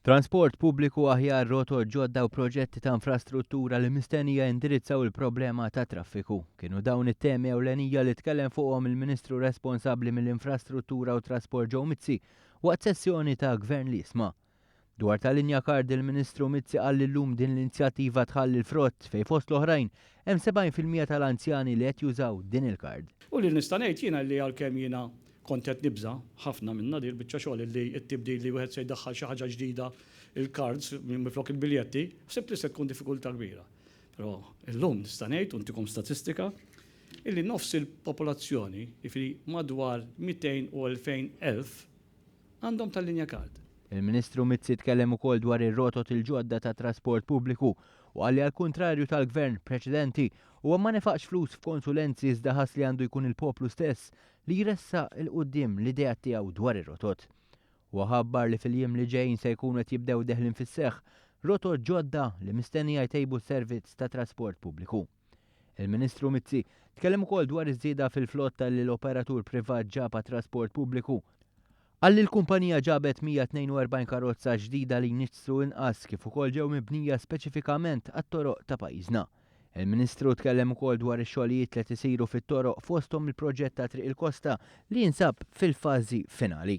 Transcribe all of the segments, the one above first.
Transport pubbliku aħjar, rotot ġodda u proġetti ta' infrastruttura li mistennija jindirizzaw il-problema tat-traffiku. Kienu dawn it-temi ewlenija li tkellem fuqhom il-Ministru responsabbli mill-Infrastruttura u Trasport Joe Mizzi waqt sessjoni ta' Gvern li Jisma'. Dwar tal-linja card il-Ministru Mizzi qal li llum din l-inizjattiva tħalli l-frott fejn fost l-oħrajn hemm 70% tal-anzjani li qed jużaw din il-card. U li nista' ngħid jiena li għalkemm jiena Kont qed nibża' ħafna minnha din il-biċċa xogħol illi t-tibdil li wieħed se jdaħħal xi ħaġa ġdida, il-cards minflok il-biljetti, ħsibt li se tkun diffikultà kbira. Però illum nista' ngħid u ntikom statistika illi nofs il-popolazzjoni, jiġifieri madwar 220 elf, għandhom tal-linja card. Il-Ministru Mizzi tkellem ukoll dwar ir-rotot il-ġodda tat-trasport pubbliku u qal li għall-kuntrarju tal-Gvern preċedenti, huwa ma nefaqx flus f'konsulenzi iżda ħass li għandu jkun il-poplu stess li jressaq 'il quddiem l-ideat tiegħu dwar ir-rotot. Huwa ħabbar li fil-jiem li ġejjin se jkunu qed jibdew deħlin fis-seħħ rotot ġodda li mistennija jtejbu s-servizz tat-trasport pubbliku. Il-Ministru Mizzi tkellem ukoll dwar iż-żieda fil-flotta li l-operatur privat ġab għat-trasport pubbliku. Qal li l-kumpanija ġabet 142 karozza ġdida li jniġġsu inqas kif ukoll ġew mibnija speċifikament għat-toroq ta' pajjiżna. Il-Ministru tkellem ukoll dwar ix-xogħlijiet li qed isiru fit-toroq fosthom il-proġett ta' Triq il-Kosta li jinsab fil-fażi finali.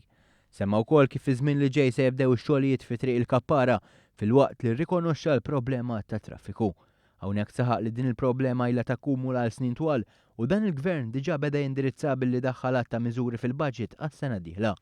Semma wkoll kif fiż-żmien li ġej se jibdew ix-xogħlijiet fi Triq il-Kappara filwaqt li rrikonoxxa l-problema tat-traffiku. Hawnhekk saħaq li din il-problema ilha takkumula għal snin twal u dan il-Gvern diġà beda jindirizzaha billi daħħal għadd ta' miżuri fil-budget għas-sena d-dieħla.